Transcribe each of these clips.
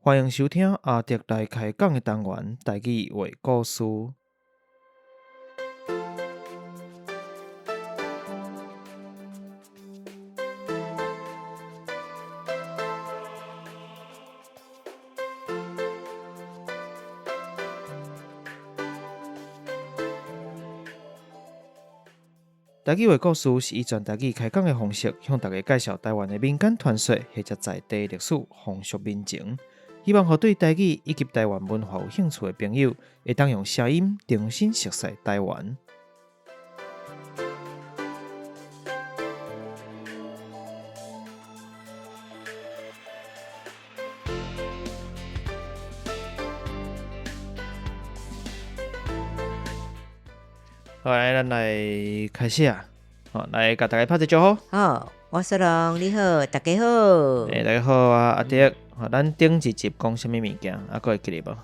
歡迎收聽阿德來開講的單元《台語話故事》。台語話故事是以全台語開講的方式，向大家介紹台灣的民間傳說或者在地歷史風俗民情。希望予對台語以及台灣文化有興趣的朋友，會當用聲音重新熟悉台灣。好，來，咱來開始啊！好，來共大家拍一個招呼。好，我是龍，你好，大家好。欸，大家好啊，阿德。好，咱頂一集講啥物物件？啊，閣會記得無？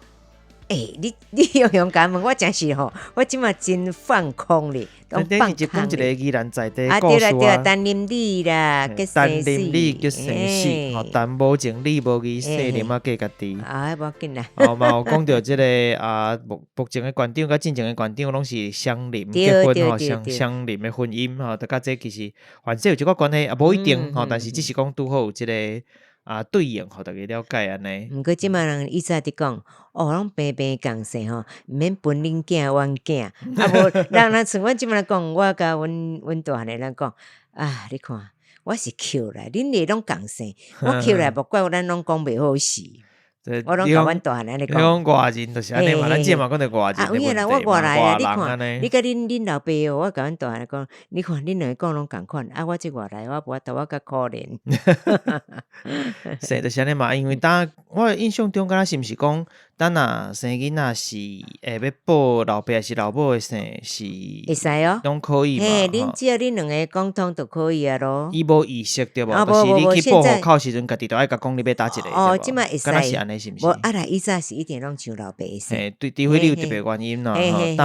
欸，你用用共問，我真是吼，我這馬真放空咧，咱頂一集講一個宜蘭在地故事啊。對啦對啦，陳林李啦，結陳林李結生死，吼，陳無情，李無義，姓林仔嫁家己。啊，無要緊啦。哦，嘛有講著這個啊，目前的縣長佮進前的縣長攏是相鄰結婚吼，相鄰的婚姻吼，佮這其實反正有一寡關係，也無一定吼，但是只是講拄好有這個。啊，對應，予大家了解按呢。毋過這馬人以前佇講，哦，攏平平仝姓吼，毋免分恁囝阮囝。啊無，人若像阮這馬講，我佮阮大漢的人講，啊，你看，我是抾來，恁的攏仝姓，我抾來無怪咱攏講袂好勢。我攏共阮大漢按呢講。你講外人就是按呢嘛，咱這嘛講著外人的問題嘛，啊，有影啦，我外來的，你看，你佮恁老爸哦，我共阮大漢講，你看恁兩个講攏仝款，啊，我這外來，我無法度，我較可憐。是就是按呢嘛，因為當我印象中，敢若是毋是講，咱若生囡仔是會欲報老爸還是老母的姓是？會使哦，攏可以嘛。嘿，恁只要恁兩个講通就可以啊囉。伊無預設對無？就是你去報戶口時陣，家己就愛共講你欲佗一个。哦，這馬會使。敢若是按呢，是毋是？無啊啦，以前是一定攏像老爸的姓。嘿，對，除非你有特別原因啦。吼，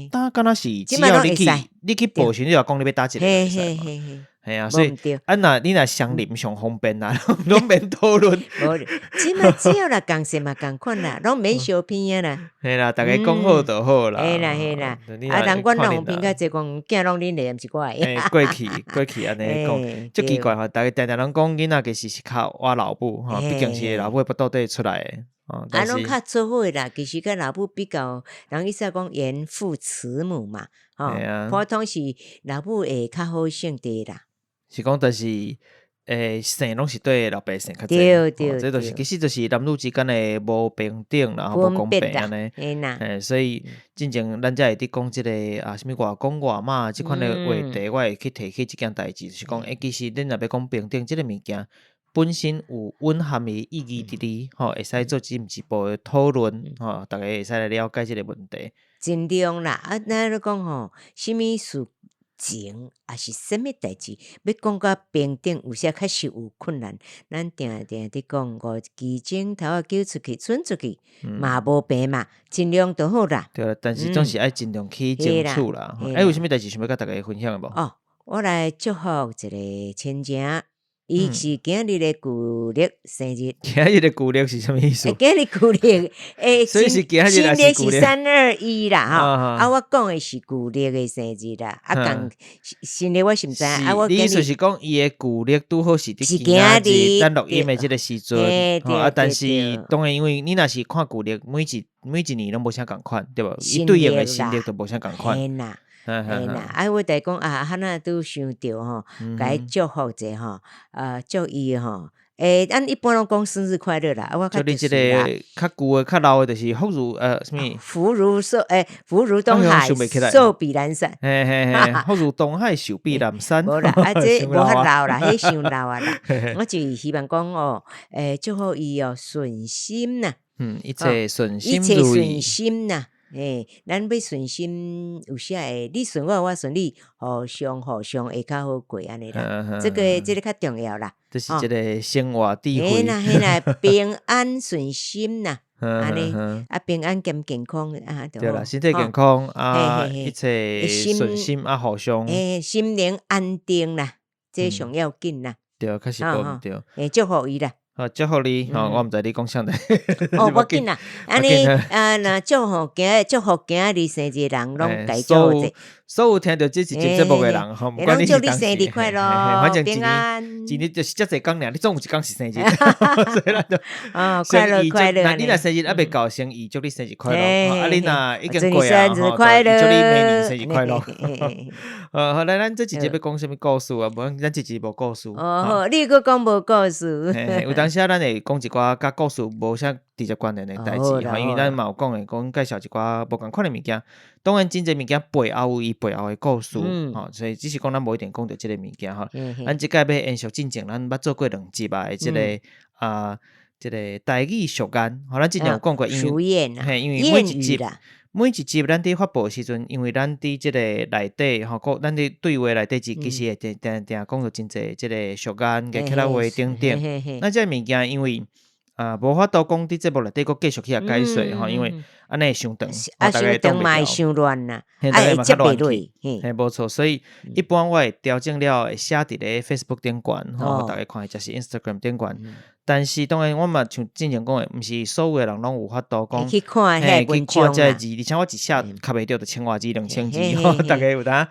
當敢若是只要你去你去報時，你就講你欲佗一个就會使嘛。嘿啊，所以啊，若你若相鄰上方便啦，攏免討論。無，這馬只要若仝姓嘛仝款啦，攏免相偏啊啦。嘿啦，逐家講好就好啦。嘿啦嘿啦，啊，人阮攏有偏較濟，講囝攏恁的，毋是我的。欸，過去過去按呢講，足奇怪吼，逐家定定攏講囡仔其實是較倚老母吼，畢竟是老母的腹肚底出來的。啊，攏較做伙啦，其實佮老母比較，人意思講嚴父慈母嘛，吼，普通是老母會較好性地啦。是講，但是欸，姓攏是對老爸姓較濟，對對，這就是其實就是男女之間的無平等啦，無公平按呢。嘿，所以進前咱才會佇講這個啊，啥物外公外媽這款的話題，我會去提起這件代誌，就是講，欸，其實恁若欲講平等這个物件，本身有蘊含的意義佇裡，吼，會使做進一步的討論，吼，逐家會使來了解這个問題。盡量啦，啊，咱咧講吼，啥物事情，抑是啥物代誌，欲講甲平等，有時確實有困難。咱定定佇講，五支指頭仔揪出去，伸出去，嘛無平嘛，盡量就好啦。對啦，但是總是愛盡量去爭取啦。欸，有啥物代誌想欲共大家分享的無？哦，我來祝福一个親情。伊是今日的舊曆生日。今日的舊曆是啥物意思？今日舊曆，欸，所以是今日新曆是321啦，吼。啊，我講的是舊曆的生日啦，啊，仝新曆我是毋知。啊，我你意思是講伊的舊曆拄好是佇今日，咱錄音的這个時陣，吼啊，但是當然，因為你若是看舊曆，每一年攏無啥仝款，對無？伊對應的新曆就無啥仝款。嘿啦，啊，我就講啊，彼若拄想著吼，共伊祝福者吼，啊，祝伊吼，欸，咱一般攏講生日快樂啦，啊，我較祝你這个較舊的、較老的，就是福如啥物？福如壽，欸，福如東海，壽比南山。嘿嘿嘿，福如東海，壽比南山。無啦，啊，這無遐老啦，彼傷老啊啦。我就是希望講哦，欸，祝福伊哦，順心啦。嗯，一切順心一切順心啦。嘿，咱欲順心，有時會你順我，我順你，互相互相會較好過按呢啦。這个較重要啦。這是一个生活智慧。嘿啦嘿啦，平安順心啦，按呢啊，平安兼健康啊，對啦，身體健康啊，一切順心啊，互相。嘿，心靈安定啦，這上要緊啦。對，確實無毋對。欸，祝福伊啦。好，祝福你，吼，我毋知你講啥咧。哦，無緊啦，按呢啊，若祝福今日祝福今仔日生日的人，攏共祝福者。所有聽著這一集節目的人，吼，毋管你是當時，生日快樂，反正一年一年就是遮濟工爾，你總有一工是生日。所以咱就哦，快樂快樂。那你若生日猶未到，先預祝你生日快樂。啊，你若已經過啊，吼，祝你明年生日快樂。好來，咱這一集欲講啥物故事啊？無，咱這集無故事。哦，好，你閣講無故事。有當時啊，咱會講一寡佮故事無啥直接關聯的代誌吼，因為咱嘛有講的，講介紹一寡無仝款的物件。當然，真濟物件背後有伊背後的故事，吼，所以只是講咱無一定講著這个物件吼。咱這擺欲延續進前，咱捌做過兩集啊，這个啊，這个台語俗諺，吼，咱之前有講過，因為嘿，因為每一集每一集咱佇發布的時陣，因為咱佇這个內底吼，閣咱佇對話內底其實會定定定講著真濟這个俗諺、客家話等等。那這个物件因為啊，無法度講佇節目內底閣繼續去共解說吼，因為按呢會傷長，啊，傷長嘛會傷亂啦，啊會接袂落，嘿，無錯。所以一般我會調整了，會寫佇咧 Facebook 頂懸，吼，逐家看，或者是 Instagram 頂懸。但是當然，我嘛像之前講的，毋是所有的人攏有法度講，去看彼個文章，這個字，而且我一寫較袂著，就千外字、2000字，吼，逐家有當，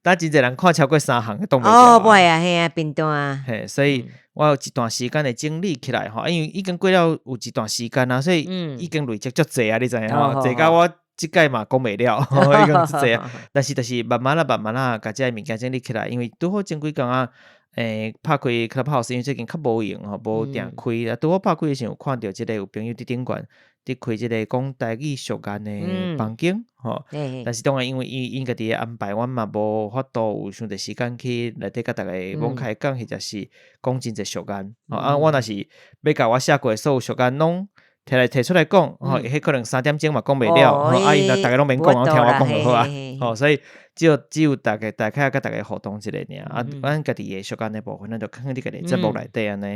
當真濟人看超過三行擋袂牢。哦，袂啊，嘿啊，貧惰啊。嘿，所以我有一段時間會整理起來吼，因為已經過了有一段時間啊，所以已經累積足濟啊，你知影吼？濟到我這擺嘛講袂了，已經足濟啊。但是就是慢慢仔、慢慢仔，共這个物件整理起來，因為拄好前幾工啊，拍開 Clubhouse，因為最近較無閒吼，無定開啊。拄好拍開的時陣，有看著這个有朋友佇頂懸佇開這个講台語俗諺的房間吼。但是當然，因為伊𪜶家己的安排，阮嘛無法度有傷濟時間去內底佮逐家罔開講，或者是講真濟俗諺。啊，我若是欲共我寫過的所有俗諺攏提來提出來講，吼，彼可能三點鐘嘛講袂了，吼，啊，𪜶若逐家攏免講，攏聽我講就好啊。吼，所以只有只有逐家大概佮逐家互動一下爾。啊，咱家己的俗諺的部分，咱就囥佇家己節目內底按呢，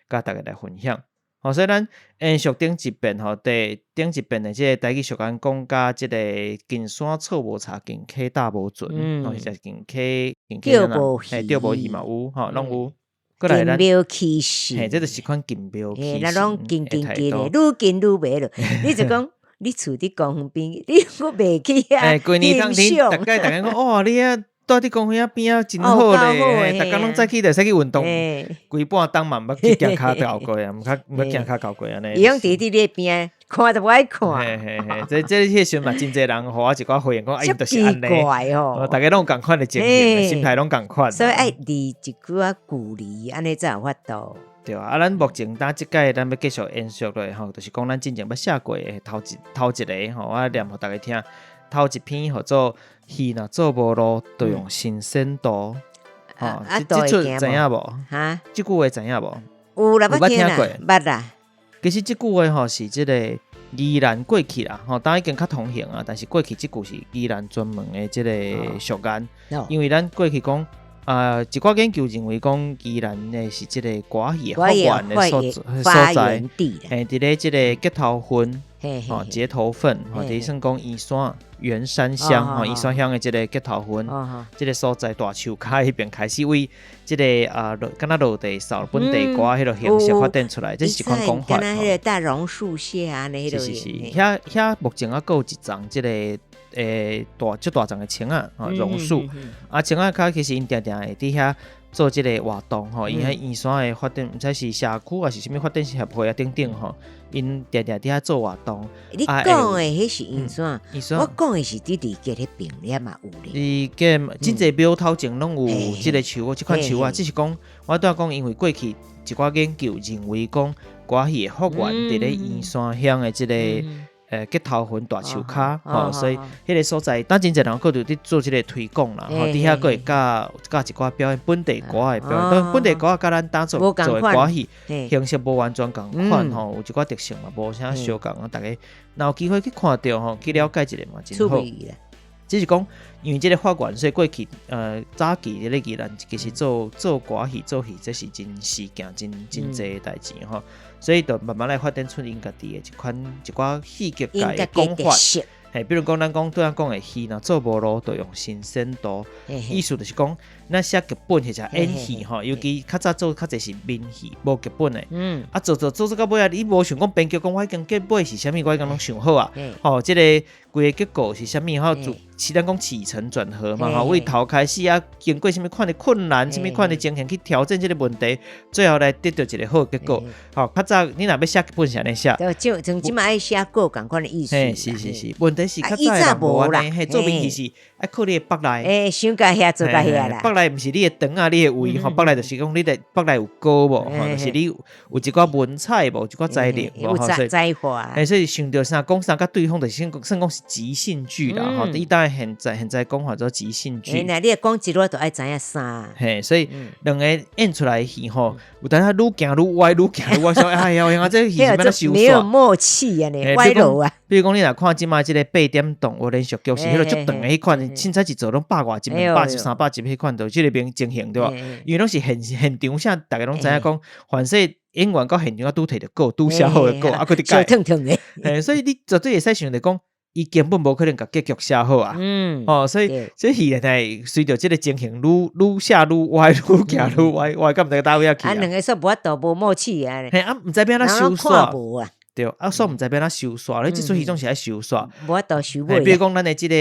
佮逐家來分享。吼，所以咱延續頂一遍吼，第頂一遍的這个台語俗諺講佮這个近山錯無柴，近溪搭無船，吼，或者是近溪近溪啥嘿，釣無魚嘛有，吼，攏有。閣來咱近廟欺神，嘿，這就是款近廟欺神。咱攏近近近的，愈近愈袂落。你就講你厝佇公園邊，你閣袂去遐。欸，規年冬天，逐擺逐家講，哇，你遐蹛佇公園仔邊仔真好咧，逐工攏早起就會使去運動，規半冬嘛毋捌去行跤頭過啊，毋較毋捌行跤頭過按呢。伊攏佇佇你邊，看都無愛看。嘿嘿嘿，這這彼時陣嘛真濟人予我一寡回應，講啊𪜶就是按呢，逐家攏有仝款的情形，心態攏仝款。所以愛離一寡仔距離，按呢才有法度。對啊，啊，咱目前當這擺咱欲繼續延續落去吼，就是講咱進前捌寫過的頭一頭一个吼，我念予逐家聽。頭一篇號做魚若做無路，就用神仙渡。吼，這這出知影無？哈？這句話知影無？有啦，捌聽過，捌啦。其實這句話吼是這個宜蘭過去啦，吼，當已經較通行啊，但是過去這句是宜蘭專門的這個俗諺，因為咱過去講啊，一寡研究認為講宜蘭的是這個歌戲發源的所所在，嘿，佇咧這個結頭份。吼，結頭份，吼，佇算講員山員山鄉，吼，員山鄉的這個結頭份，這個所在大樹跤彼邊開始為這個啊，敢若落地掃本地歌彼个形式發展出來，這是一款講法。敢若彼个大榕樹下，是是是，遐遐目前猶閣有一叢這個大足大叢的松仔，吼，榕樹，啊，松仔跤其實𪜶定定會佇遐做這個活動，吼，𪜶彼員山的發展，毋知是社區抑是啥物發展協會啊等等，吼。𪜶定定佇遐做活動。你講的彼是員山，我講的是佇二結彼邊遐嘛有咧。二結真濟廟頭前攏有這个樹，這款樹啊，只是講我拄仔講，因為過去一寡研究認為講歌戲的發源佇咧員山鄉的這个。結頭份大樹跤，吼，所以彼个所在，當真濟人閣就佇做這个推廣啦，吼，佇遐閣會教教一寡表演本地歌的表演，當本地歌佮咱當做做的歌戲形式無完全仝款，吼，有一寡特色嘛，無啥相仝啊，逐家若有機會去看著吼，去了解一下嘛，真好。只是講，因為這个發源，所以過去早期佇咧宜蘭其實做做歌戲做戲，這是真時件真真濟的代誌吼，所以就慢慢來發展出𪜶家己的一款一寡戲劇界的講法。嘿，比如講咱講對咱講的戲若做無路，就用神仙渡，意思就是講，咱寫劇本或者演戲吼，尤其較早做較濟是面戲，無劇本的。啊，做做做做到尾啊，你無想講編劇講我已經結尾是啥物，我已經攏想好啊。吼，這個規個結構是啥物？吼，就是咱講起承轉合嘛，吼，為頭開始啊，經過啥物款的困難，啥物款的情形去調整這個問題，最後來得到一個好結果。吼，較早你若欲寫劇本是按呢寫，就像這馬愛寫稿仝款的意思。嘿，是是是，問題是較早的人無按呢，嘿，做面戲是愛靠你的腹內。欸，想到遐做到遐啦。腹內毋是你的腸仔，你的胃吼，腹內就是講你的腹內有膏無，吼，就是你有一寡文采無，有一寡才能無，有才華。欸，所以想著啥講啥，佮對方就是算講是即興劇啦，吼，伊當然現在講法做即興劇。嘿，你講一落就愛知影啥。嘿，所以兩個演出來的戲吼，有當時愈行愈歪，愈行愈歪，說哎呀，啊，這戲是欲按怎收沒有默契啊，呢歪路啊。比如講，你若看這馬這個八點檔有連續劇是彼個足長的彼款，凊彩一做攏百外集、200集、300集彼款，就這個邊情形對無？因為攏是現場啥，逐家攏知影講，凡勢演員到現場啊，拄提著稿，拄寫好的稿，啊，閣佇改。嘿，所以你絕對會使想著講，伊根本無可能共結局寫好啊。哦，所以這戲呢，隨著這個情形愈愈寫愈歪，愈行愈歪，歪到毋知佗位仔去。啊，兩个煞無法度無默契啊。嘿，啊，毋知欲按怎收煞。對，啊，煞毋知欲按怎收煞，你這齣戲總是愛收煞。無法度收尾。比如講，咱的這個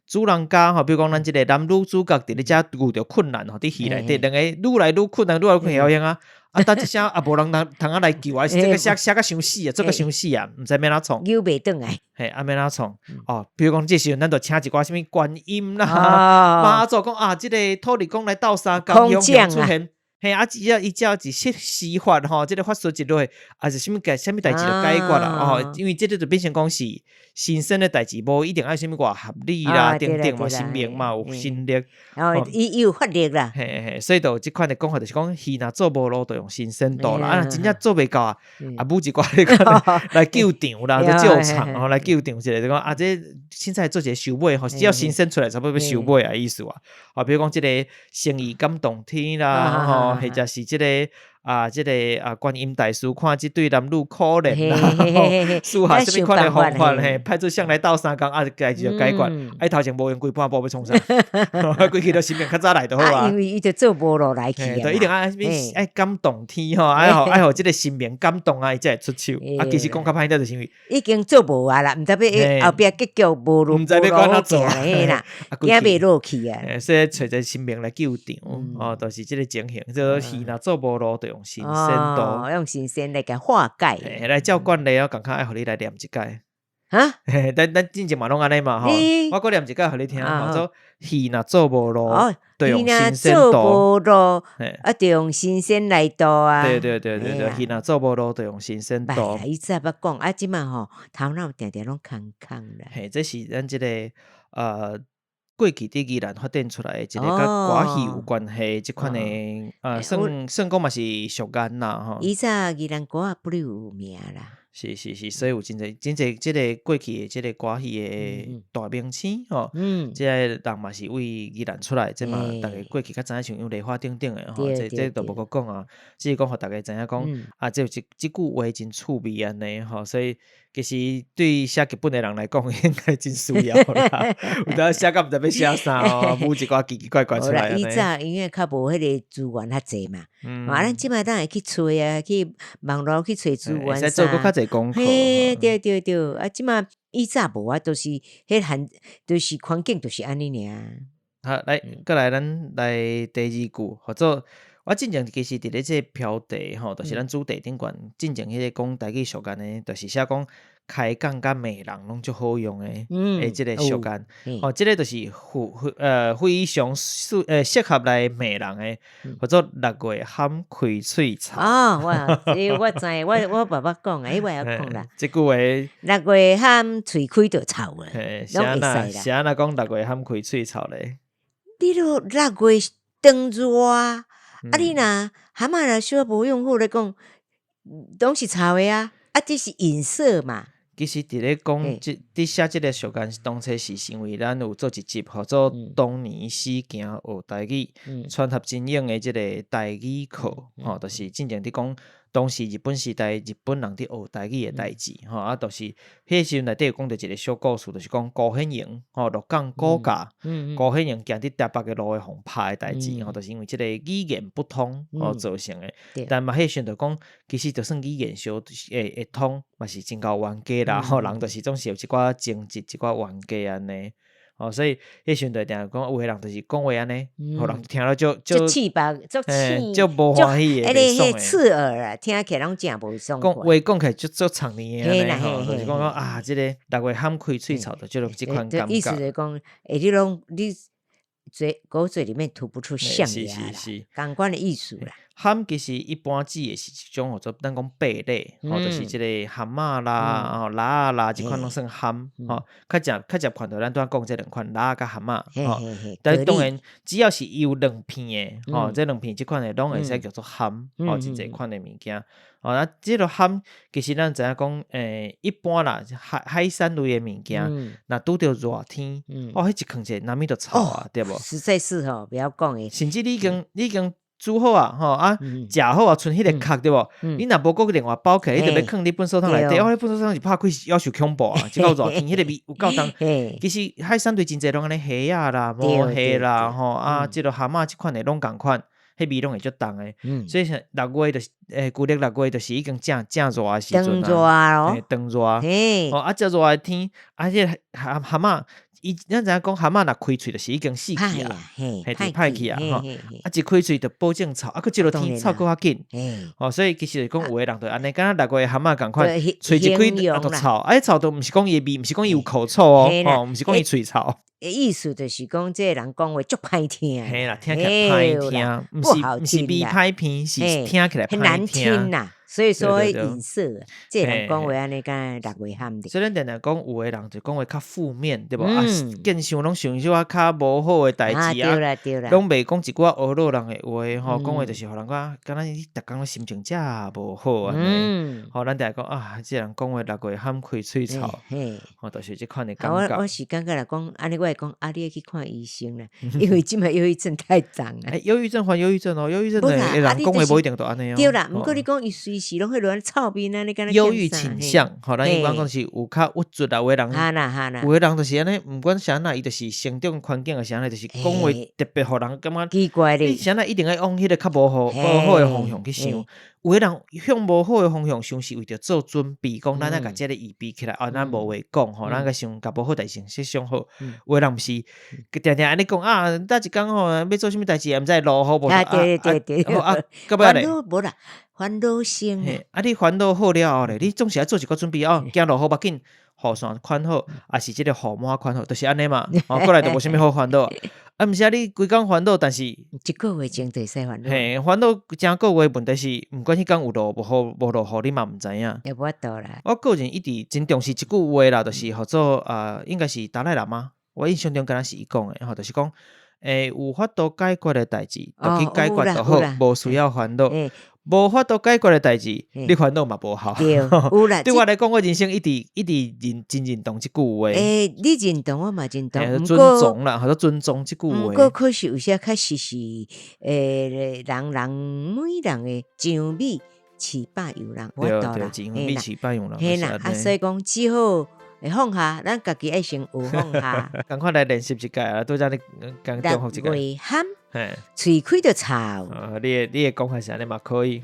主人家吼，比如講咱這個男女主角佇咧遮遇著困難吼，佇戲內底兩個愈來愈困難，愈來愈困難啊！啊，等一聲啊，無人通通仔來救啊，是這個寫寫甲傷死啊，做甲傷死啊，毋知欲按怎創。扭袂轉來。嘿，啊，欲按怎創？哦，比如講這時陣，咱就請一寡啥物觀音啦，媽祖講啊，這個土地公來鬥相共，雄雄出現。嘿，啊，只要伊只要是施施法吼，這個法術一落，啊是啥物解啥物代誌就解決啦吼。因為這個就變成講是神聖的代誌，無一定愛啥物偌合理啦，等等嘛，神明嘛有神力，哦，伊有法力啦。嘿嘿，所以就有這款的講法，就是講戲若做無路，就用神仙渡啦。啊，真正做袂到啊，啊，舞一寡彼款來救場啦，就救場吼，來救場一下，就講啊，這凊彩做一個收尾吼，只要神仙出來，差不多欲收尾啊意思啊。啊，比如講這個誠意感動天啦，吼。或者是這個啊，這個啊，觀音大師看這對男女可憐啦，私下啥物款的方法嘿，派出相來鬥相共啊，代誌就解決。啊，頭前無閒規半晡欲創啥？規氣都神明較早來就好啊。因為伊就做無路來去啊。對，一定愛愛感動天吼，愛予愛予這個神明感動啊，伊才會出手。啊，其實講較歹聽，就是因為已經做無啊啦，毋知欲後壁結局無路毋知欲按怎做啦，驚袂落去啊。所以揣一個神明來救場，哦，就是這個情形。這個戲若做無路，就用神仙渡，用神仙來共化解。來照慣例，我共款愛予你來念一擺。哈？咱咱之前嘛攏按呢嘛吼。我閣念一擺予你聽，叫做戲若做無路，就用神仙渡。做無路，啊，就用神仙來渡啊。對對對對對，戲若做無路，就用神仙渡。伊早捌講，啊，這馬吼頭腦定定攏空空啦。嘿，這是咱這個過去佇宜蘭發展出來的一個佮歌戲有關係這款的，算算講嘛是俗諺啦吼。以前宜蘭歌仔不有名啦。是是是，所以有真濟真濟這個過去的這個歌戲的大明星吼，這个人嘛是為宜蘭出來，這嘛逐家過去較知影像楊麗花等等的吼，這這都無閣講啊，只是講予逐家知影講，啊，這這這句話真趣味按呢吼，所以。其實對寫劇本的人來講，應該真需要啦。有當寫甲毋知欲寫啥哦，舞一寡奇奇怪怪出來。以前因為較無彼个資源較濟嘛，啊，咱這擺當會去揣啊，去網路去揣資源。會使做閣較濟功課。嘿，對對對，啊，這擺以前無啊，都是彼環，就是環境就是按呢爾。好，來，閣來咱來第二句，號做我進前其實佇咧這個標題吼，就是咱主題頂懸進前彼個講台語俗諺的，就是寫講開講佮罵人攏足好用的，的這個俗諺，吼，這個就是非常適合來罵人的，號做六月喊開喙臭。哦，我這我知，我爸爸講的，彼我會曉講啦。這句話六月喊喙開就臭啦，攏會使啦。是按怎講六月喊開喙臭咧？你都六月當熱啊，啊你若蚶仔若小可無用好來講，攏是臭的啊！啊，這是影射嘛。其實佇咧講，這佇寫這個俗諺，當初是因為咱有做一集，號做東年死行學台語，川合真勇的這個台語課，吼，就是進前佇講當時日本時代日本人佇學台語的代誌，吼啊，就是彼個時陣內底有講著一個小故事，就是講辜顯榮吼鹿港古教，辜顯榮行佇台北的路會予拍的代誌，吼，就是因為這個語言不通吼造成的。但嘛，彼個時陣就講，其實就算語言小會會通，嘛是真夠冤家啦，吼，人就是總是有一寡情節，一寡冤家按呢。哦，所以彼時陣就定定講，有的人就是講話按呢，予人聽了就足刺目，足刺，足無歡喜的，袂爽的。刺耳啊，聽起來攏誠無爽快。講話講起來足足藏膩的按呢吼，就是講講啊，這个六月蚶開喙臭，就這種這款感覺。意思就是講，欸，你攏你嘴狗嘴裡面吐不出象牙啦，仝款的意思啦。蚶其實一般指的是一種叫做咱講貝類，吼，就是這個蚶仔啦、吼螺仔啦，這款攏算蚶，吼。較正較捷看著咱拄仔講這兩款螺仔佮蚶仔，吼。但當然，只要是伊有兩片的，吼，這兩片這款的攏會使叫做蚶，吼，真濟款的物件。吼，啊，這个蚶其實咱知影講，一般啦，海海產類的物件，若拄著熱天，哦，彼一囥者難免就臭啊，對無？實在是吼，不要講的。甚至你已經你已經煮好啊，吼啊，食好啊，賰彼个殼對無？你若無閣另外包起來，你著欲囥佇糞埽桶內底，哦，彼糞埽桶是拍開是猶受恐怖啊！這夠熱天，彼个味有夠重。其實海產類真濟攏按呢，蝦仔啦、毛蝦啦，吼啊，這个蚶仔這款的攏仝款，彼味攏會足重的。所以像六月就是，舊曆六月就是已經正正熱的時陣啊，當熱。哦，啊，遮熱的天，啊，這个蚶蚶仔。伊咱知影講，蚶仔若開喙就是已經死去啊，嘿，就歹去啊，吼，啊一開喙就保證臭，啊，閣這落天臭閣較緊，吼，所以其實就講有的人就按呢，敢若六月蚶仔仝款，喙一開啊就臭，啊，臭都毋是講伊的味，毋是講伊有口臭哦，吼，毋是講伊喙臭。意思就是講，這個人講話足歹聽，嘿啦，聽起來歹聽，毋是毋是味歹鼻，是聽起來歹聽。所以說影射，這个人講話按呢，敢若六月蚶的。所以咱定定講有的人就講話較負面，對無？啊，見想攏想小可較無好的代誌啊，攏袂講一句仔呵咾人的話吼，講話就是予人感覺，敢若你逐工心情遮無好按呢。吼，咱定定講啊，這个人講話六月蚶開喙臭，吼，就是這款的感覺。我是感覺來講，按呢我會講，啊，你愛去看醫生啦，因為這擺憂鬱症太重啊。憂鬱症還憂鬱症哦，憂鬱症的人講話無一定都按呢哦。對啦，毋過你講伊隨時攏會亂臭面啊！你敢若憂鬱傾向，吼，咱一般講是有較鬱卒啊，有的人，有的人就是按呢，毋管啥那，伊就是成長環境啊，啥那，就是講話特別予人感覺奇怪咧。你啥那一定愛往彼个較無好、無好的方向去想。有的人向無好的方向想，是為著做準備，講咱愛共這个預備起來，啊，咱無話講吼，咱共想共無好代誌設想好。有的人毋是，定定按呢講啊，搭一工吼，欲做啥物代誌，毋知落雨無？啊，對對對，啊，到尾咧，無啦，煩惱生。啊，你煩惱好了後咧，你總是愛做一寡準備哦，驚落雨無要緊，雨傘款好，抑是這个雨帽款好，就是按呢嘛。哦，過來就無啥物好煩惱。啊，毋是啊，你規工煩惱，但是一個月前就會使煩惱。嘿，煩惱成個月，問題是毋管彼工有落無雨，無落雨，你嘛毋知影。也無法度啦。我個人一直真重視一句話啦，就是號做啊，應該是達賴喇嘛。我印象中敢若是伊講的，吼，就是講，有法度解決的代誌，就去解決就好，無需要煩惱。無法度解決的代誌，你煩惱嘛無效。對，有啦。對我來講，我人生一直一直認真認同這句話。你認同我嘛認同。尊重啦，號做尊重這句話。毋過可是有時確實是，人人每人的薑米飼百樣人，無法度啦。對，薑米飼百樣人。嘿啦，啊，所以講只好會放下，咱家己愛先學放下。仝款來練習一擺啊，拄才你講重複一擺。六月蚶，喙開就臭。你的講法是按呢嘛可以。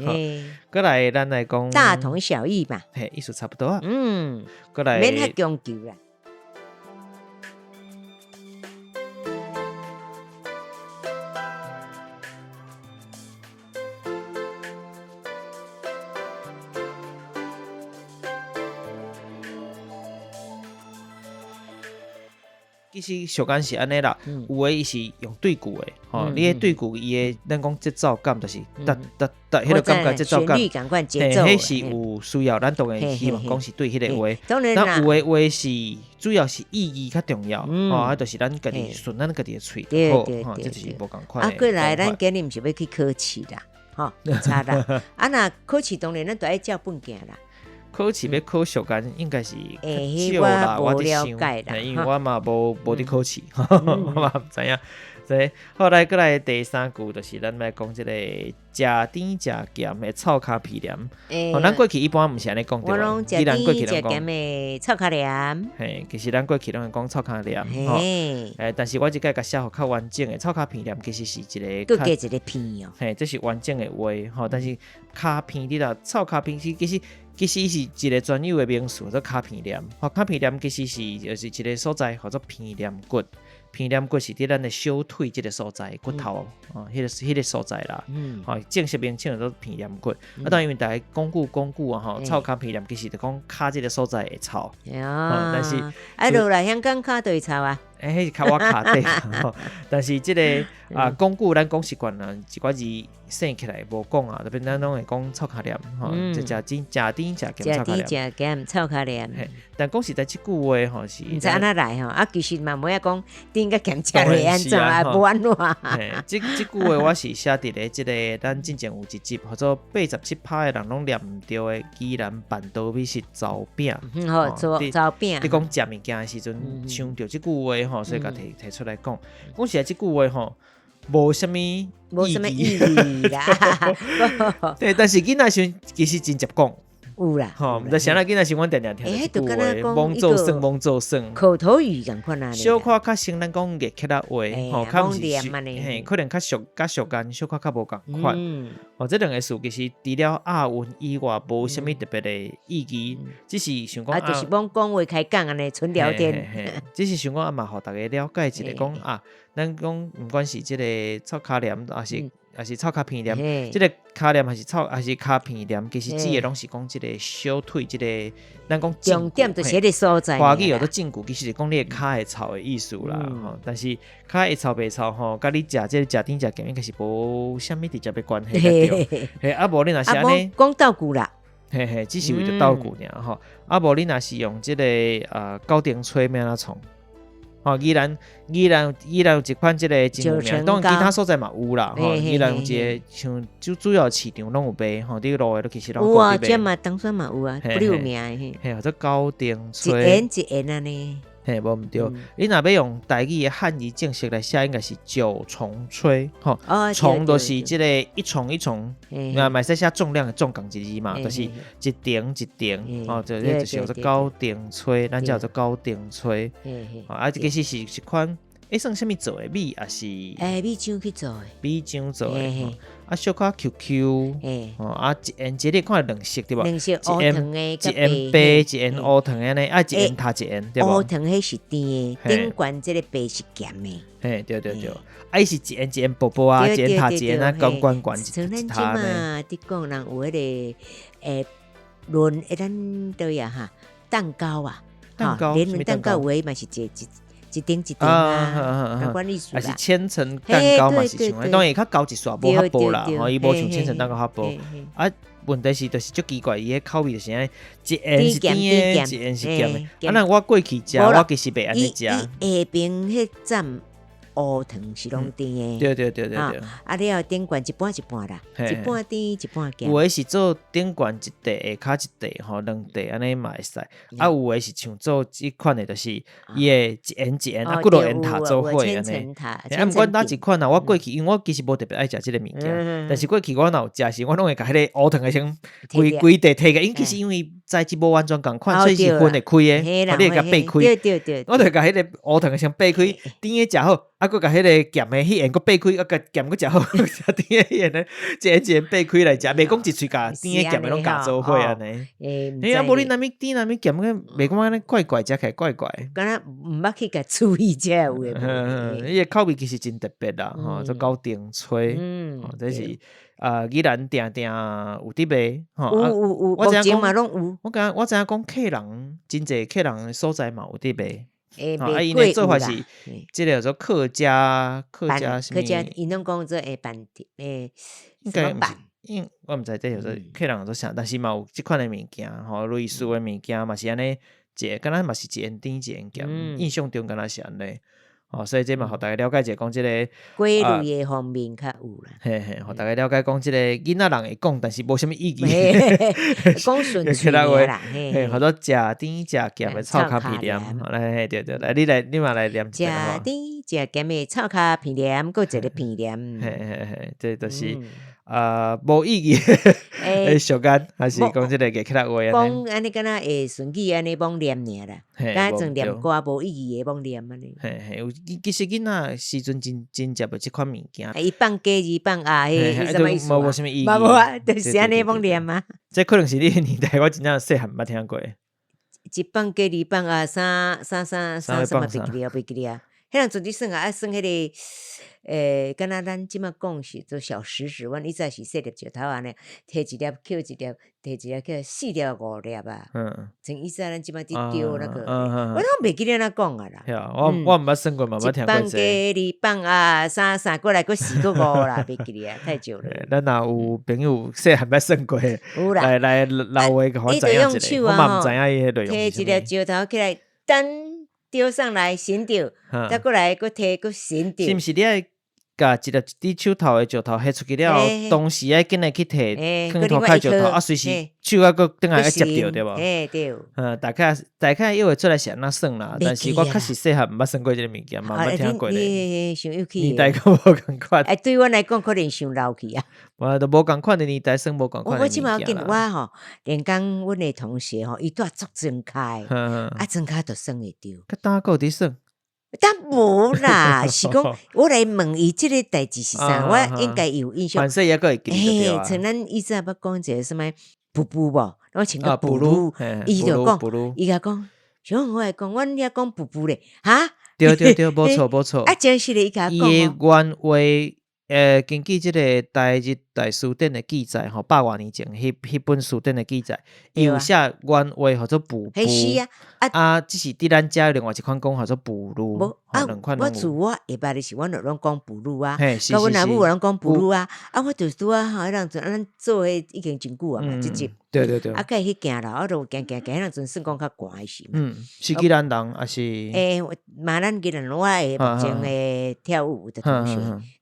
閣來，咱來講。大同小異嘛。嘿，意思差不多啊。閣來。免遐強求啦。其實俗講是按呢啦，有的伊是用對句的，吼，你的對句伊的咱講節奏感就是噠噠噠，彼個感覺節奏感，嘿，彼是有需要，咱當然希望講是對彼个話。那有的話是主要是意義較重要，吼，啊，就是咱家己順咱家己的喙就好，吼，這就是無仝款的。啊，過來，咱今日毋是欲去考試啦，吼，差啦。啊，若考試當然咱就愛照本鏡啦。考試欲考俗間應該是較少啦，我佇想，因為我嘛無佇考試，我嘛毋知影。所以後來過來第三句就是咱來講這個食甜食鹹的臭跤鼻炎。欸，咱過去一般毋是按呢講對無？我攏食甜食鹹的臭跤黏。嘿，其實咱過去攏會講臭跤黏。嘿，欸，但是我這擺共寫予較完整的臭跤鼻炎其實是一個。閣加一個鼻哦。嘿，這是完整的話吼，但是跤鼻你若臭跤鼻其實其實是一個專有的名詞，做跤鼻炎。吼，跤鼻炎其實是就是一個所在，號做鼻黏骨。鼻黏骨是佇咱的小腿這个所在，骨頭哦，彼个所在啦。吼，正式名稱叫做鼻黏骨。啊，當然因為逐家講久講久啊，吼，臭跤鼻炎其實就講跤這个所在會臭。但是啊，落來香港跤就會臭啊。欸，彼是較我跤底吼。但是這个啊，講久咱講習慣啦，一寡字省起來無講啊，特別咱攏會講臭跤黏吼，就食甜食甜食鹹臭跤黏。食甜食鹹臭跤黏。但講實在，這句話吼是。毋知按怎來吼，啊，其實嘛無影講甜佮鹹食會按怎啊，無按怎。這句話我是寫佇咧這个咱進前有一集，號做87%的人攏念毋著的宜蘭辦桌美食糟餅。好，糟糟餅。你講食物件的時陣，想著這句話吼，所以共提提出來講。講實在，這句話吼，無啥物無啥物意義啦。對，但是囡仔時陣其實真捷講。有啦，吼，毋知啥人囡仔時，阮定定聽著這句話，罔做耍，罔做耍。口頭語仝款啊。小可較像咱講月客仔話，吼，較毋是，嘿，可能較俗，較俗間，小可較無仝款。吼，這兩个詞其實除了押韻以外，無啥物特別的意義，只是想講啊，就是罔講話開講按呢，純聊天。只是想講啊，嘛，予逐家了解一下，講啊，咱講毋管是這个臭跤黏，抑是。抑是臭跤鼻黏，這个跤黏抑是臭，抑是跤鼻黏，其實指的攏是講這个小腿，這个咱講重點就是彼个所在。華語叫做脛骨，其實是講你的跤會臭的意思啦。吼，但是跤會臭袂臭吼，佮你食這个食甜食鹹應該是無啥物直接的關係對。嘿，啊無你若是按呢講道具啦，嘿嘿，只是為著道具爾吼。啊無你若是用這个九重炊欲按怎創？吼，宜蘭宜蘭宜蘭有一款這个真有名，當然其他所在嘛有啦。吼，宜蘭有一个像就主要市場攏有賣，吼，佇路的其實攏有啊，這嘛冬山嘛有啊，不有名的。嘿，叫做九重炊。一円一円按呢。嘿，無毋對。你若欲用台語的漢字正式來寫，應該是九重炊。吼，重就是這个一重一重，嘛會使寫重量的重仝一字嘛，就是一重一重。吼，這個就是叫做九重炊，咱叫做九重炊。啊，這其實是一款，欸，算啥物做的米，抑是？欸，米漿去做的。米漿做的。啊，小可 Q Q，吼啊，一円一，你看兩色對無？兩色烏糖的，一円白，一円烏糖的按呢，啊，一円頭一円對無？烏糖彼是甜的，頂懸這个白是鹹的。嘿，對對對，啊，伊是一円一円薄薄啊，一円頭一円啊，懸懸懸一像咱這馬佇講人有彼个欸輪，欸，咱佗位啊哈，蛋糕啊，蛋糕，連儂蛋糕有的嘛是一一。一頂一頂啊，仝款意思啦。抑是千層蛋糕嘛是像，當然較厚一撮，無較薄啦，吼，伊無像千層蛋糕較薄。啊，問題是就是足奇怪，伊彼口味就是按呢，一円是甜的，一円是鹹的。啊，若我過去食，我其實袂按呢食。伊下爿彼層烏糖是攏甜的。對對對對對。啊，了後頂懸一半一半啦，一半甜一半鹹。有的是做頂懸一塊，下跤一塊吼，兩塊按呢嘛會使。啊，有的是像做這款的，就是伊會一円一円，啊，幾落円塔做伙按呢。啊，毋管哪一款啊，我過去因為我其實無特別愛食這个物件，但是過去我若有食時，我攏會共彼个烏糖的先規規塊提起來，因其實因為材質無完全仝款，所以是分會開的，你會共掰開。我就會共彼个烏糖的先掰開，甜的食好，啊，閣共彼个鹹的彼円閣掰開，啊，共鹹閣食好，食甜的彼円咧，一円一円掰開來食，袂講一喙共甜的鹹的攏共做伙按呢。欸，啊，無你若物甜若物鹹，袂感覺按呢怪怪，食起來怪怪。敢若毋捌去共注意這有的無的。伊的口味其實真特別啦，吼，做九重炊，吼，這是啊，宜蘭定定有佇賣，吼。有有有，我知影目前嘛攏有。我感我知影講客人真濟客人的所在嘛有佇賣。欸，啊，𪜶的做法是，這个叫做客家客家啥物？客家𪜶攏講做欸板欸，應該毋是，因我毋知這叫做客人做啥，但是嘛有這款的物件，吼，類似的物件嘛是按呢，一个敢若嘛是一円甜一円鹹，印象中敢若是按呢。哦，所以這嘛，予大家了解一下，講這个規律的方面較有啦。嘿嘿，予大家了解講這个囡仔人會講，但是無啥物意義。講順喙啦，嘿，號做食甜食鹹的臭跤鼻黏，來嘿對對，來你來你嘛來念一遍。食甜食鹹的臭跤鼻黏，閣一个鼻黏。嘿嘿嘿，這就是啊，無意義的俗諳，還是講這个客家話按呢？講按呢敢若會順語按呢罔念爾啦，敢若像念歌無意義的罔念按呢。嘿嘿，有其實囡仔時陣真真食袂這款物件。伊放雞二放鴨，彼啥物意思？無啥物意義。無啊，就是按呢罔念啊。這可能是你年代，我真正細漢毋捌聽過。一放雞二放鴨，三三三三啥物袂記得，袂記得啊。彼陣陣算啊，愛算彼个，敢若咱這馬講是做小石子，阮以前是細粒石頭按呢，提一粒抾一粒，提一粒抾四粒五粒啊。像以前咱這馬佇丟那個，我攏袂記得按怎講啊啦。我毋捌算過嘛，毋捌聽過這。一放雞，二放鴨，三三過來閣四閣五啦，袂記得啊，太久了。咱若有朋友細漢捌算過，有啦，來來留話予阮知影一下，我嘛毋知影伊彼內容。提一粒石頭起來，噔。丟上來，神著，再過來閣提閣神著。是毋是你愛共一粒佇手頭的石頭彼出去了後，同時愛緊來去提，囥塗跤石頭，啊隨時手猶閣轉來愛接著對無？嘿對。大概大概以為出來是按怎算啦，但是我確實細漢毋捌算過這个物件，嘛毋捌聽過咧。年代閣無仝款。哎，對阮來講可能傷老去啊。我都無仝款的年代，算無仝款的我這馬見我吼，連講阮的同學吼，伊蹛足莊跤的，啊莊跤就算會著。佮當閣有佇算？當無啦，是講我來問伊這个代誌是啥，我應該有印象。反正猶閣會記得對啊。像咱以前捌講一個啥物噗噗無，我穿個噗嚕，伊就講，伊共講，像我來講，阮遐講噗噗咧，哈？對對對，無錯無錯。啊，真實的伊共我講。伊的原話。根據這个台日大辭典的記載，吼，百外年前，彼彼本辭典的記載，伊有寫原話號做布布，啊，只是佇咱遮另外一款講號做布魯，無啊，我自我會捌的時，阮就攏講布魯啊，佮阮阿母攏講布魯啊，啊，我就拄仔吼，彼當陣咱做彼已經真久啊嘛，這集，對對對，啊，佮伊去行路，啊，就行行行，彼當陣算講較寒的時嘛，是宜蘭人抑是？嘛咱宜蘭我的目前的跳舞的同學，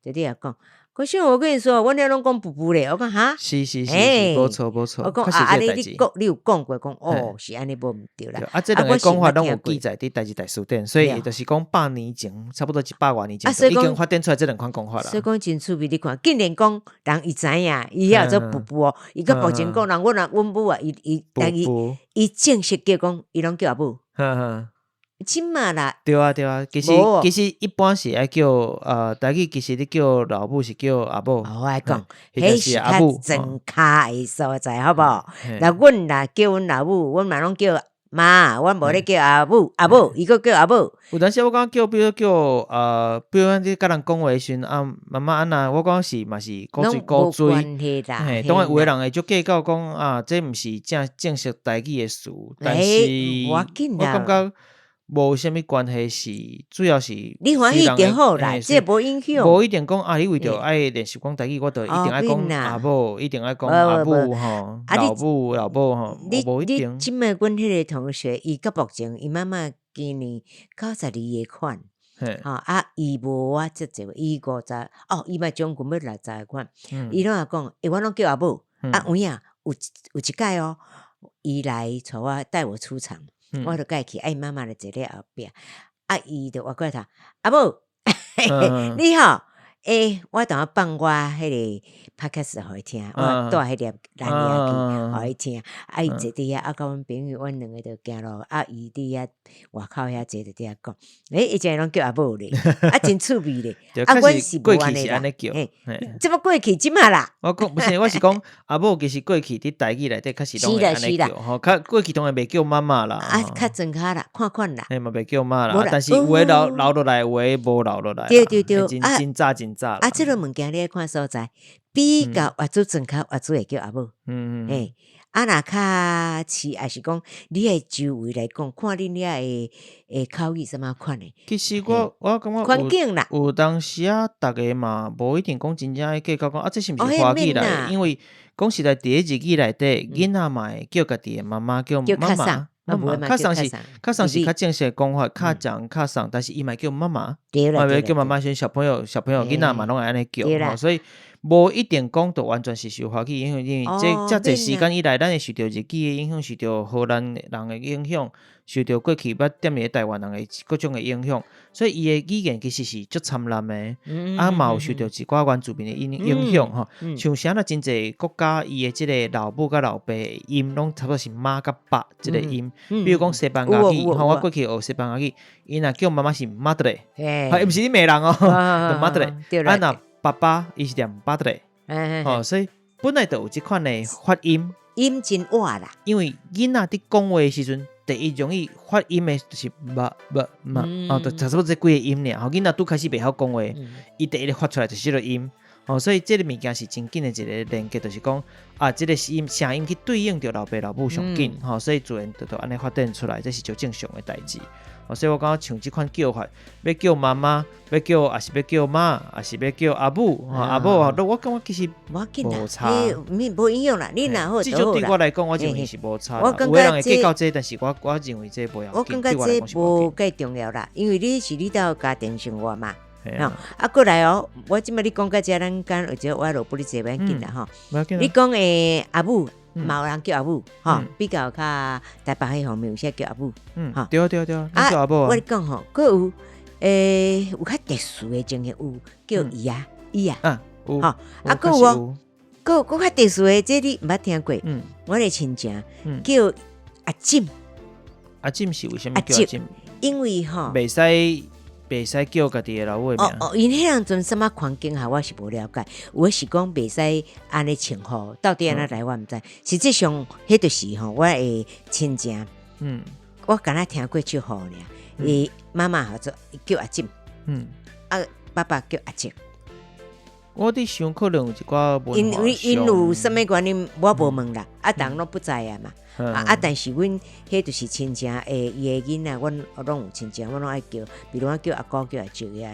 就佇遐講。可是我跟你說，阮遐攏講噗噗咧，我講哈，是是是是，無錯無錯。我講啊，啊你你講，你有講過講哦，是按呢無毋對啦。啊，這兩个講法攏有記載佇台日大辭典，所以就是講百年前，差不多一百外年前，已經發展出來這兩款講法啦。所以講真趣味，你看，竟然講人伊知影，伊遐做噗噗哦，伊到目前講人，阮阿阮母啊，伊伊但伊伊正式叫講，伊攏叫阿母。這馬啦，對啊對啊，其實其實一般是愛叫台語其實你叫老母是叫阿母。我愛講，彼是較莊跤的所在，好無？若阮若叫阮老母，阮嘛攏叫媽，阮無咧叫阿母，阿母，伊閣叫阿母。有當時我感覺叫，比如叫比如講你佮人講話時陣，啊媽媽按怎，我感覺是嘛是古錐古錐，嘿，當然有的人會足計較講啊，這毋是正正式台語的詞，但是我感覺。無啥物關係，是主要是你歡喜就好啦，這無影響。無一定講啊，你為著愛練習講台語，我就一定愛講阿母，一定愛講阿母吼，老母老母吼，無一定。你這擺阮彼个同學，伊到目前，伊媽媽今年92個款，吼啊，伊無我遮濟，伊五十，哦，伊嘛將近欲60個款，伊攏會講，欸，我攏叫阿母，啊有影有有一擺哦，伊來帶我帶我出場。我就共伊去，啊，伊媽媽就坐咧後壁，啊，伊就倚過頭，阿母，你好，欸，我當下放我彼个 podcast 予伊聽，我帶彼粒藍牙機予伊聽，啊，伊坐佇遐，啊，佮阮朋友，阮兩个就行路，啊，伊佇遐外口遐坐佇遐講，欸，伊竟然攏叫阿母咧，啊，真趣味咧，啊，阮是無按呢啦，嘿，這麼過去這馬啦？我講毋是，我是講阿母其實過去佇台語內底確實攏會按呢叫，吼，較過去當然袂叫媽媽啦，啊，較莊跤啦，看款啦，嘿嘛袂叫媽啦，但是有的留留落來，有的無留落來，對對對，真真早真早。啊，這个物件你愛看所在，比較越做莊跤，越做會叫阿母，嗯嘿。啊，若較市，抑是講你的周圍來講，看恁遐的的口語啥物款的。其實我我感覺環境啦，有當時啊，逐个嘛無一定講真正愛計較講啊，這是毋是華語來？因為講實在，佇咧日語內底，囡仔嘛會叫家己的媽媽叫媽媽。媽媽較送是較送是較正式的講法，較長較送，但是伊嘛叫媽媽，嘛叫媽媽，像小朋友小朋友囡仔嘛攏會按呢叫吼，所以無一定講就完全是受華語影響，因為這遮濟時間以來，咱會受著日語的影響，受著荷蘭人的影響。受著過去捌踮佇咧台灣人的各種的影響，所以伊的語言其實是足摻雜的，啊嘛有受著一寡原住民的影響吼。像啥若真濟國家，伊的這个老母佮老爸的音攏差不多是媽佮爸這个音。比如講西班牙語，吼，我過去學西班牙語，𪜶若叫媽媽是 madre，毋是咧罵人哦，madre。啊若爸爸伊是念 padre，吼，所以本來就有這款的發音。音真活啦。因為囡仔佇講話的時陣，第一容易發音的就是吧吧媽，哦，就差不多這幾个音爾。吼，囡仔拄開始袂曉講話，伊第一个發出來就是這个音。吼，所以這个物件是真緊的一个連結，就是講啊，這個音聲音去對應著老爸老母上緊，吼，所以自然就按呢發展出來，這是足正常的代誌。所以我感覺像這款叫法，欲叫媽媽，欲叫抑是欲叫媽，抑是欲叫阿母，阿某啊，我感覺其實無差，無影響啦。你若好，至少對我來講，我認為是無差。有的人會計較這，但是我認為這無要緊。我感覺這無介重要啦，因為你是你兜家庭生活嘛。啊，過來哦，我這擺你講到這，咱講或者我落不哩這欲緊啦吼。你講的阿母。嘛有人叫阿母，吼，比較較台北彼方面有些叫阿母，吼，對啊對啊對啊，叫阿母啊。我咧講吼，閣有有較特殊的情形，有叫姨仔，姨仔，啊，有，吼，啊，閣有哦，閣閣較特殊的，這你毋捌聽過？我的親情叫阿姊。阿姊是為啥物叫阿姊？因為吼，袂使。袂使叫家己的老母的名。哦哦，𪜶彼當陣啥物環境下，我是無了解。有的是講袂使按呢稱呼，到底按怎來我毋知。實際上，彼就是吼，我的親情。我敢若聽過笑話爾。伊媽媽號做叫阿姊。啊，爸爸叫阿叔。我佇想，可能有一寡文化因為𪜶有啥物原因，我無問啦。啊，逐人攏不知啊嘛。啊啊！但是阮彼就是親情的伊的囡仔，阮攏有親情，阮攏愛叫，比如講叫阿姑、叫阿叔遐，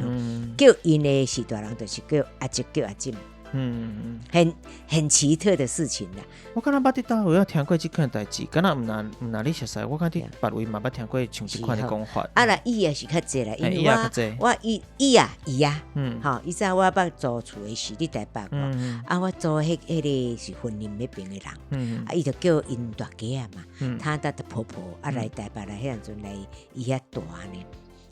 叫𪜶的是大人，就是叫阿叔、叫阿姊。很奇特的事情啦。我敢若捌佇佗位有聽過這款代誌，敢若毋若毋若你熟似，我敢佇別位嘛捌聽過像這款的講法。啊啦，伊也是較濟啦，因為我伊伊啊伊啊，吼，以前我捌租厝的時佇台北，啊，我租彼个是雲林彼邊的人，啊，伊就叫𪜶大家仔嘛，他的婆婆啊來台北來，彼當陣來伊遐住呢，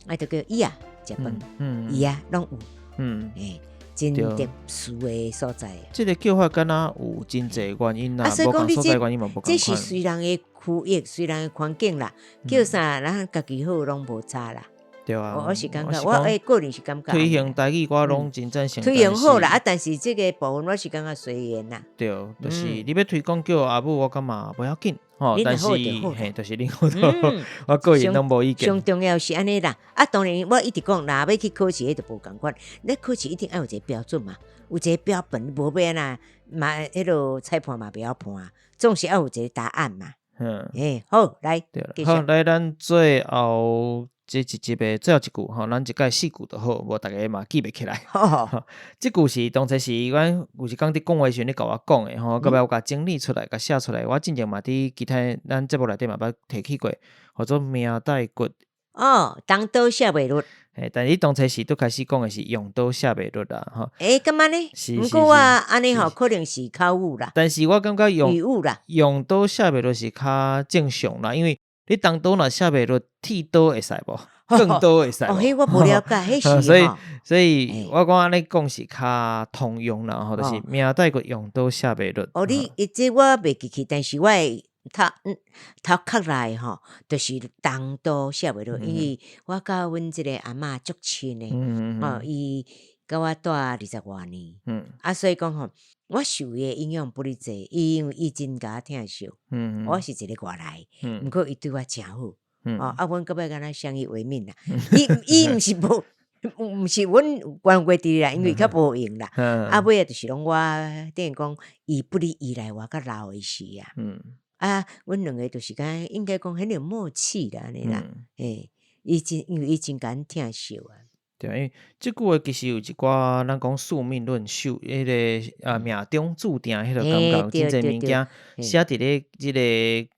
啊，就叫伊啊食飯，伊啊攏有，真特殊的所在。這个叫法敢若有真濟原因啦，無仝所在原因嘛無仝款。這是隨人的區域，隨人的環境啦，叫啥，咱家己好攏無差啦。對啊，我是感覺，我欸個人是感覺。推行台語，我攏真贊成。推行好啦，啊，但是這个部分我是感覺隨緣啦。對，就是你欲推廣叫阿母，我感覺無要緊。吼，但是嘿，就是恁好，我個人攏無意見。上重要是按呢啦，啊，當然我一直講，若欲去考試，彼就無仝款。你考試一定愛有一个標準嘛，有一个標本，無欲按怎嘛，彼落裁判嘛袂曉判，總是愛有一个答案嘛。欸，好，來，對，好，來，咱最後這一集的最後一句吼，咱一概四句就好，無逐家嘛記袂起來。這句是當初是阮有一工佇講話時陣，你共我講的吼，到尾我共整理出來，共寫出來。我之前嘛佇其他咱節目內底嘛捌提起過，號做命帶骨。哦，動刀寫袂落。嘿，但是你當初時拄開始講的是用刀寫袂落啦，吼。欸，敢按呢？毋過我按呢吼，可能是口誤啦。但是我感覺用語誤啦，用刀寫袂落是較正常啦，因為你動刀若寫袂落，剃刀會使無？更刀會使無？哦，彼我無了解，彼是所以所以我講按呢講是較通用啦，吼，就是命帶骨用刀寫袂落。哦，你這我袂記去，但是我的頭頭殼內吼，就是動刀寫袂落，因為我佮阮這个阿嬤足親的，哦，伊佮我蹛20外年，啊，所以講吼，我受伊的影響不哩濟，伊因為伊真共我疼惜，我是一个外來，毋過伊對我誠好，哦，啊，阮到尾敢若相依為命啦，伊伊毋是無，毋是阮關過佇啦，因為較無閒啦，啊，尾仔就是攏我等於講，伊不哩依賴我較老的時啊，啊，阮兩個就是敢應該講很有默契啦，按呢啦，欸，伊真因為伊真共阮疼惜啊。對，因為這句話其實有一寡咱講宿命論，宿彼个啊命中注定彼個感覺，真濟物件寫佇咧這个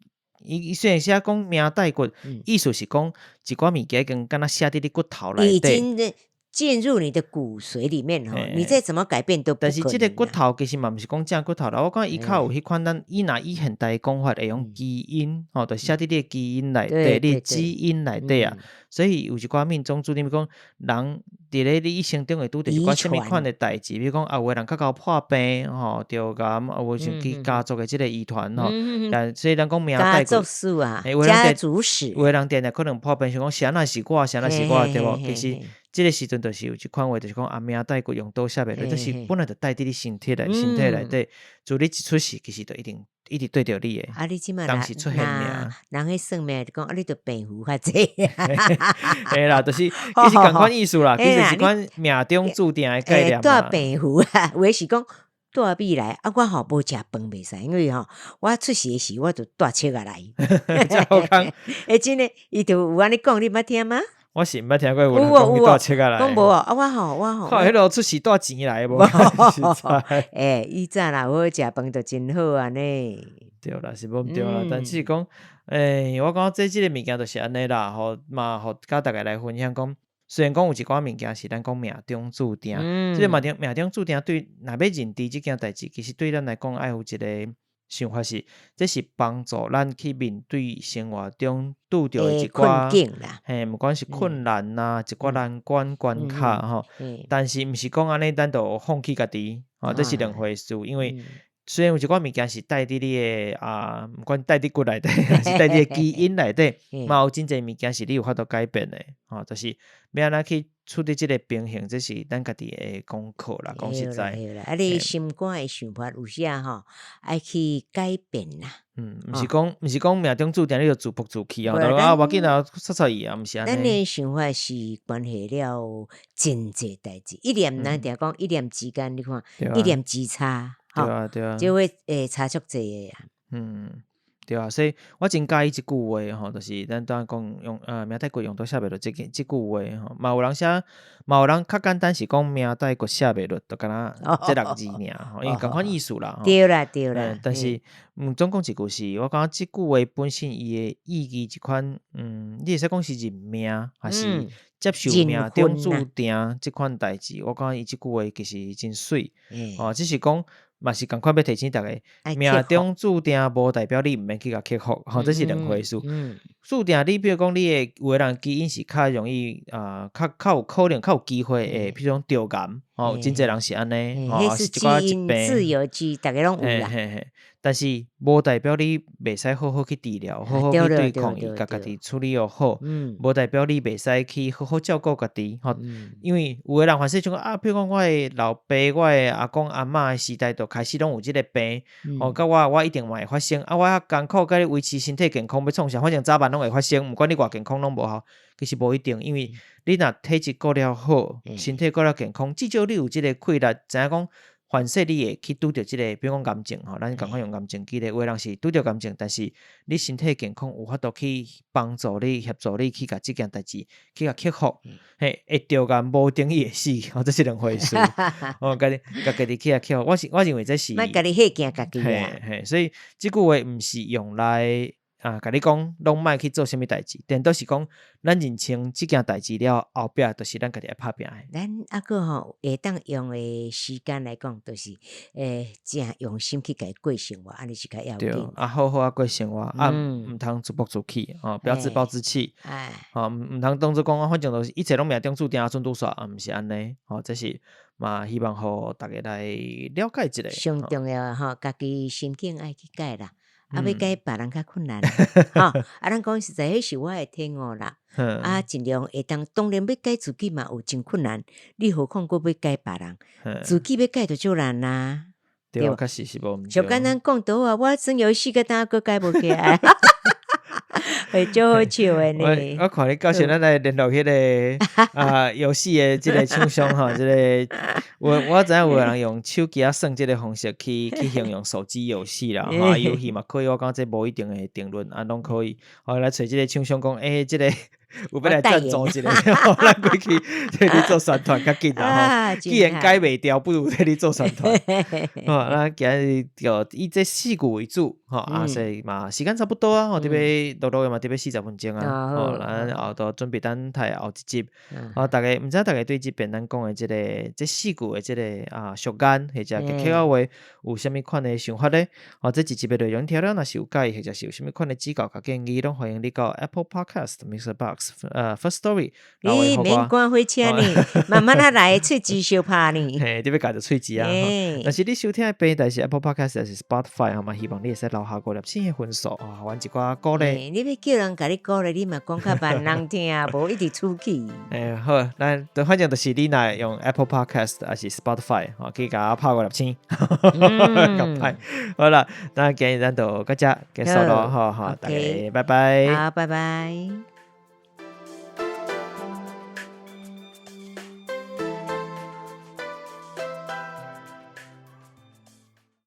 伊雖然寫講命帶骨，意思是講一寡物件已經敢若寫佇你骨頭內底。進入你的骨髓裡面吼，你再怎麼改變都不可能。但是這个骨頭其實嘛毋是講正骨頭啦，我感覺伊較有彼款咱伊若以現代講法會用基因吼，就寫佇你的基因內底，你的基因內底啊。所以有一寡命中注定，比如講人佇咧你一生中會拄著一寡啥物款的代誌，比如講啊，有的人較𠢕破病吼，著癌，啊有是去家族的這个遺傳吼。但所以咱講命帶家族史啊，家族史。有的人定定可能破病，想講是按怎是我，是按怎是我，對無？其實。這个時陣就是有一款話，就是講啊，命帶骨用刀寫袂落，就是本來就帶佇你身體內，身體內底，自你一出世，其實就一定一直對著你的。啊，你這馬當時出現爾，人彼算命就講啊，你著病符較濟。嘿啦，就是其實仝款意思啦，其實是款命中注定的概念。帶病符啊，有的是講帶米來，啊，我吼無食飯袂使，因為吼我出世的時我就帶笑仔來。這好康。欸，真的，伊就有按呢講，你捌聽嗎？我是毋捌聽過有人講伊帶笑仔來。講無哦，啊我吼我吼。看彼落出世帶錢來無？欸，以前啦，有好食飯就真好按呢。對啦，是無毋對啦，但是講，欸，我感覺這個物件就是按呢啦，吼嘛，予佮大家來分享講，雖然講有一寡物件是咱講命中注定，這个命中注定對，若欲認知這件代誌，其實對咱來講愛有一个想法是，這是幫助咱去面對生活中拄著的一寡困境啦，嘿，毋管是困難啊，一寡難關關卡吼，但是毋是講按呢，咱就放棄家己，吼，這是兩回事，因為雖然有一寡物件是帶佇你的啊，毋管帶佇骨內底，還是帶佇的基因內底，嘛有真濟物件是你有法度改變的，吼，就是欲按怎去處理這个平衡，這是咱家己的功課啦。講實在，啊，你心肝的想法有時吼，愛去改變啦。嗯，毋是講命中注定你就自暴自棄啊，啊，無要緊啊，煞煞伊啊，毋是按呢。咱的想法是關係了真濟代誌，一念咱定講一念之間，你看一念之差。對啊，對啊，就會會差足濟的啊。嗯，對啊，所以我真佮意這句話吼，就是咱拄仔講用命帶骨用刀寫袂落這句這句話吼，嘛有人寫，嘛有人較簡單是講命帶骨寫袂落，就敢若這六字爾吼，因為仝款意思啦。對啦，對啦。但是，總講一句是，我感覺這句話本身伊的意義一款，你會使講是認命，還是接受命中注定這款代誌？我感覺伊這句話其實真媠，哦，只是講。嘛是仝款欲提醒逐家，命中注定無代表你毋免去共克服，吼，這是兩回事。注定你，比如講你的有的人基因是較容易啊，較較有可能較有機會會，比如講著癌，吼，真濟人是按呢，吼，是一寡疾病。自由基，逐家攏有啦。但是無代表你袂使好好去治療，好好去對抗伊，共家己處理予好。無代表你袂使去好好照顧家己，吼。因為有的人凡勢像講啊，比如講我的老爸、我的阿公阿嬤的時代就開始攏有這个病，吼，佮我我一定嘛會發生。啊，我遐艱苦佮你維持身體健康，欲創啥？反正早晚攏會發生，毋管你偌健康攏無效。其實無一定，因為你若體質顧了好，身體顧了健康，至少你有這个氣力，知影講。凡勢你會去拄著這个，比如講癌症吼，咱仝款用癌症舉例，有的人是拄著癌症，但是你身體健康有法度去幫助你、協助你去共這件代誌去共克服，嘿，會著癌無等於會死，吼，這是兩回事。哦，家己共家己去共克服，我是我認為這是，莫家己嚇驚家己啊。嘿，嘿，所以這句話毋是用來。啊，共你講，攏莫去做啥物代誌，顛倒是講，咱認清這件代誌了後，後壁就是咱家己愛拍拚的。咱猶閣吼會當用的時間來講，就是誠用心去共伊過生活，按呢是較要緊。對，啊，好好仔過生活，啊，毋通自暴自棄，吼，不要自暴自棄，吼，毋通當做講啊，反正就是一切攏命中注定啊，準拄煞，啊，毋是按呢，吼，這是嘛，希望予大家來了解一下。上重要吼，家己心境愛去改啦。啊，欲改別人較困難，吼！啊，咱講實在，彼是我的體悟啦。啊，盡量會當，當然欲改自己嘛有真困難，你何況閣欲改別人？自己欲改就足難啊。對，確實是無毋對。上簡單講倒啊，我耍遊戲閣當閣改無起來。會足好笑的呢。我看你到時咱來聯絡彼个啊遊戲的這个廠商吼，這个我我知影有人用手機仔耍這个方式去去形容手機遊戲啦，吼，遊戲嘛可以，我感覺這無一定的定論，啊，攏可以。予來揣這个廠商講，欸，這个。有欲來贊助一下，咱過去替你做宣傳較緊啦吼。既然改袂掉，不如替你做宣傳。吼，咱今日就以這四句為主，吼啊，所以嘛時間差不多啊，吼，佇欲錄錄嘛，佇欲40分鐘啊，吼，咱後都準備等待後一集。哦，逐家毋知逐家對這遍咱講的這个這四句的這个啊俗諺或者客家話有啥物款的想法咧？哦，這一集的內容聽了若是有佮意，或者是有啥物款的指教佮建議，攏歡迎你到 Apple Podcast、MixerBox、Firstory。你免趕火車呢，慢慢仔來，喙舌相拍呢。嘿，你欲共著喙舌啊！若是你收聽的平台是 Apple Podcast 抑是 Spotify，吼嘛，希望你會使留下五粒星的分數，啊，予阮一寡鼓勵。你欲叫人共你鼓勵，你嘛講較慢人聽，無一直出去。欸，好，咱反正就是你若用 Apple Podcast 抑是 Spotify，吼，去共我拍五粒星。較歹。好啦，那今日咱就到遮結束囉，好好，大家拜拜。好，拜拜。